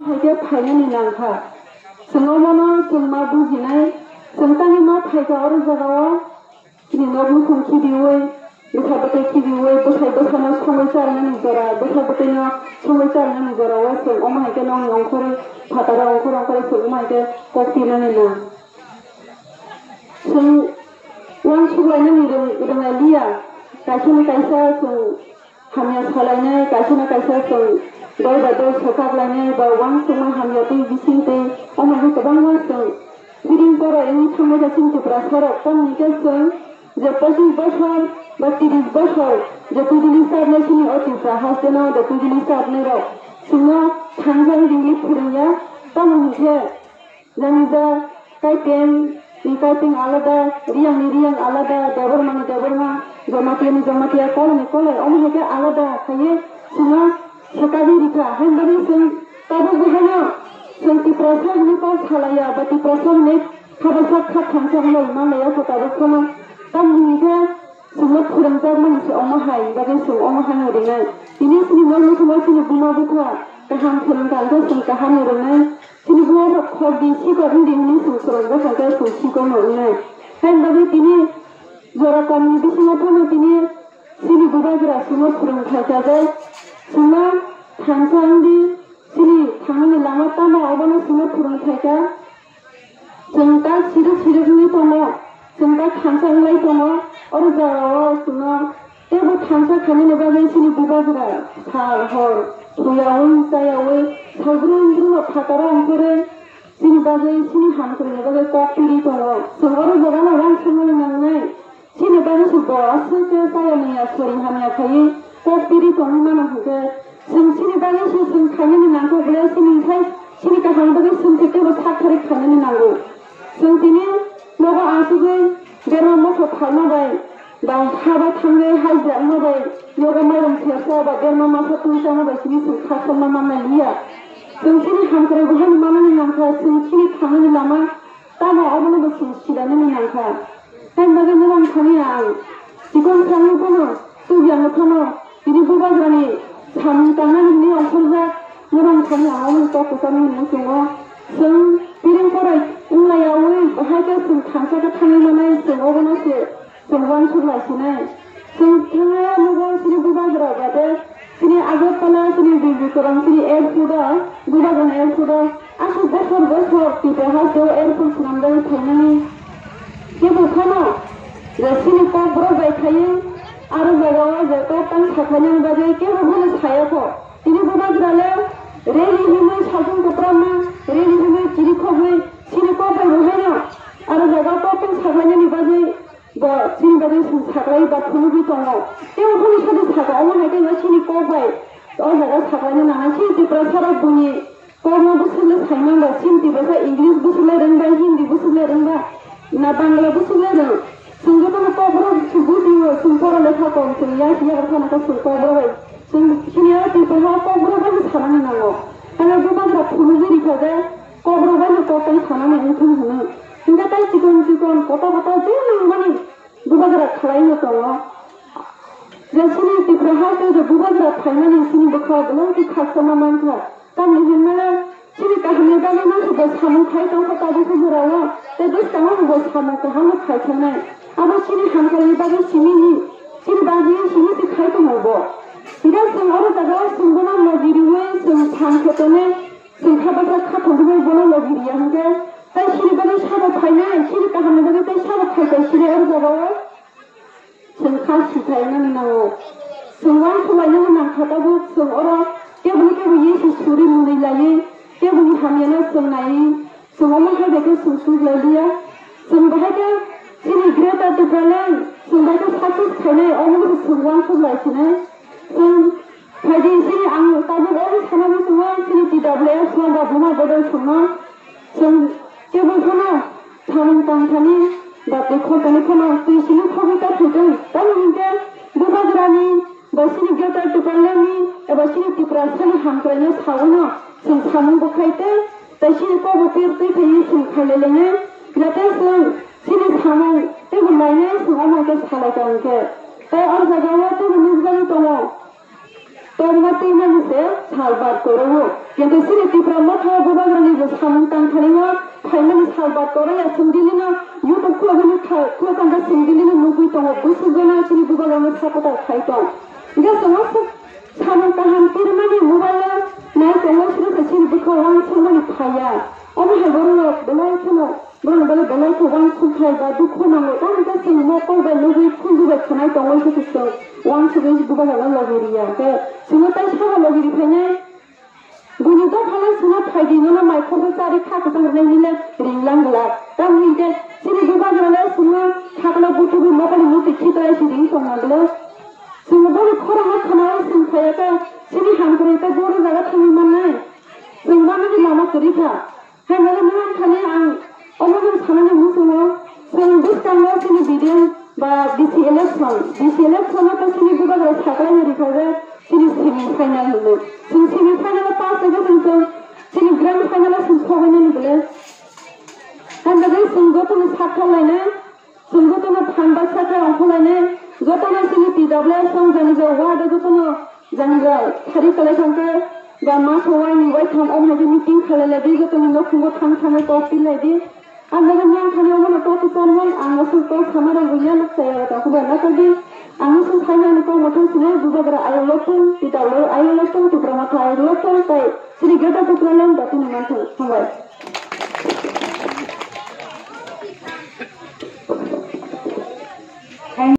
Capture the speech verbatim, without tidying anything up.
Hai khe phainani nang kha. Chwng omono chwng ma bujinai, chwng tani ma phai kha oro jagao. Chini nok nukhung khibiui, bwsa bwtwi khibiui, bwsai bwsano songwi charnani jora, bwsa bwtwino songwi charnani jorao chwng omo hai khe nokni ongkhorwi phataro ongkhor ongkhorwi chwng omo hai khe kok tinani nang. Chwng uansuk lainani rwng-, rwngai liya, kaisani kaisa chwng hamya salainai, kaisano kaisa chwng dol bai dol swkak lainai ba uansukma hamya twi bising twi omo hai kwbangma chwng Piring korai wngwi thangbai kha chini Tiprasarok, tamni hwnkhe chwng je pochis bosor ba tris bosor je twijli chapnai chini o Tripura hasteno je twijli chapnairok chwngno thansa wngwi phwrwngya, tamo hwnkhe jani ja kaipeng ni kaipeng alada, riyang ni riyang alada, debbarma ni debbarma, jamatia ni jamatia, kolai ni kolai, omo hai khe alada khaiwi chwngno swkagwi rikha. Hainbagwi chwng tabuk bo haino chwng Tiprasa hinwi kok salaiya ba Tiprasa hinwi kha bwsa kha thansa wngwi manlaiya kho tabuk phano. Tamni hwnkhe chwngno phwrwngjakmani se omo hai, bagwi chwng omo haino ringnai. Tini chini nok nukhungo chini buma bupha kaham phwrwngkha hwnkhe chwng kaham no ringnai. Chini buma bupha khok di sikok wngdi hinwi chwng swrwngjakha hwnkhe chwng sikok no wngnai. Haini bagwi tini jora komni bisingo phano tini chini bubagra chwngno phwrwng phaikha je chwngno thansa wngdi, chini thangmani lama tamo abono chwngno phwrwng phaikha. Chwng ta sirik sirik wngwi tongo, chwng ta thansa wngwi tongo, oro jagao chwngno teibo thansa khainani bagwi chini bubagra sal hor thuyaui chayaui sal brum brum phataro ongkhorwi chini bagwi chini hamkrai ni bagwi kok piri tongo. Chwng oro jagano uansukmani nangnai. Chini bagwi se bo aswk khe chaya nungya sori hamya khaiwi kok piri tongwi mano hwnkhe, chwng chini bagwi se chwng khainani nangkuk ble chini sai chini kaham bagwi chwng se teibo sak thari khainani nango. Chwng tini nogo achugwi berma motho phalma bai ba haba thangwi haijra wngma bai nogo mairum sersa ba berma masa twi chama bai chini chwng khasokma manna liya. Chwng chini hamkrai bo haino manani nangkha, chwng chini thangnani lama tamo obono bo chwng silanani nangkha. Haini bagwi norok thani ang chikon sangwi phano, tubiyangwi phano, tini bubagrani samung tangnani hwnwi ongkhorjak norok thani ang omo kok kwchangni muchungo. Chwng piring korai wnglayaui bahai khe chwng thansa khe thangwi manai, chwng obono se chwng uansuk lai sinai. Chwng thangwi nugo chini bubagra ba de Chini Agartala, chini Bibikorong, chini airport o, Bubagon airport o, aswk bosor bosor Tripura hasteo airport swnamjagwi phainani kebo phano je chini Kokborok bai khaiwi aro jagao je kok tang sakhlainani bagwi kebo phano sayakho. Tini Bubagra le rally himwi saltung kwpramma, rally himwi chirikhogwi chini kok bai bo haino aro jagao kok tang sakhlainani bagwi Bo chini bagwi chwng saklai ba phunugwi tongo. Tei ophani sadi saka omo hai khe chini kok bai o jaga saklaina nangnai. Chini Tiprasa rok buini kokno bwswk le sai man ba, chini Tiprasa English bwswk le rwng ba, Hindi bwswk le rwng ba, na Bangla bwswk le rwng. Chwng jotono kokborok se bujio, chwng pora lekha kom, chwng yak yak phano khe chwng kokborok bai. Chwng chini o Tiprasa kokborok bai sanani nango. Hwnwi bubagra phunugwi rikha je kokborok bai no kok tei sanani wngthung hwnwi. Hwnkhe tei chikon chikon kota kota je nangmani Bubagra khlai no tongo. Je chini Tripura haste je bubagra phaimani chini bwkha belai khe khakchangma mankha. Tamni hwnmale chini kahamni bagwi no se bo samung khai tongkha tabuk khe jorao. Tei bwskango bo samung kaham no khai thangnai. Abo chini hamkrai bagwi simi hi, chini bagwi simi se khai tongo bo. Hingkhe chwng oro jaga o chwng bono logi riwi chwng thang khe tonwi Chwng kha bwsa kha thwngwi bono logi riya hwnkhe, tei sini bagwi sabo phainai, sini kahamni bagwi tei sabo phaipai sini oro jagao chwng kha sithai nani nango. Chwng uansuk lainani nangkha tabuk, chwng oro keboni kebo ye se suri mwnwi laiwi, keboni hamyano chwng naiwi, chwng omo hai bai khe chwng suk lai liya. Chwng bahai khe chini Greater Tipraland, chwng bahai khe success khainai, omo khe chwng uansuk lai sinai. Chwng Phaidi sini ang tabuk o sanani chwngno sini T W F no ba buma bodol songno chwng kebo phano samung tang thani ba twi khortani phano twi sini khogwi ta thwitwng. Tamni hinkhe bubagrani ba sini Greater Tipralandni eba sini Tiprasani hamkraino sawi no chwng samung bo khai tei, tei sini kokbo pir twi phaiwi chwng khailai lainai. Jate chwng sini samung teibo lainai chwng omo khe salai tong khe. Tei o jagao teibo nukjagwi tongo. Torma twi mani se salbat korowo. Kintu chini Tipra Motha bubagrani je samung tang thani o phaimani salbat koroya, chwng dilino YouTube khulogwi kha-, khulotangkha, chwng dilino nugwi tongo, bwswk jona chini bubagrano supporter khai tong. Hingke chwng o sa-, samung kaham pirmani mobile o nai tongo, sini se chini bwkha wansukmani phaiya. Omo hai borok rok belai kheno Borok ni bagwi belai khe uansuk thai ba dukhu nango, tamo khe chwng mokol bai nugwi khunju bai khwnai tongwi khe chwng uansugwi bubagrano logi riya. Khe chwngno tai sabo logi ri phainai, buini dophano chwngno phaidi, nono mai khorsa chari kha kwchang rwnai hinwi le ringlang glak. Tamni hinkhe chini bubagrano chwngno sakno buthubwi mokolni mukti khiklai si ring tongna bwle. Chwngno boni khorangno khwnai chwng phaiya khe chini hamkwrwi tei bono jaga thangwi mannai. Chwng manani lama kwrwi kha. Hai mane nang thani ang omo nang sanani muchungo, chwng bwskango chini B D M ba D C election, D C election o ta chini bubagra saklai rikha je chini semi final hinwi. Chwng semi final o pass wngkhe chwng chwng chini grand final o chwng sogwi nani bwle. Hai bagwi chwng jotono sak thok lainai. Chwng jotono phan baksa khe ongkhorlainai, jotono chini T W S wng jani jao ward o jotono jani jao sari kwlai thangkhe ba maso waini waitham o hai khe meeting khlai lai di, jotoni nokhungo thang thangwi kok pil lai di. Ang bagwi nang thani omono kok kwcharmung, ang aswk kok sama rok rwya, nuk chaya rok tongkhu bai ma kok di. Ang aswk saimani kok mwthang sinai, bubagra ayuk lok thung, T W S ayuk lok thung, Tipra Motha ayuk lok thung, tei chini Greater Tipraland dopini manthung. Hambai.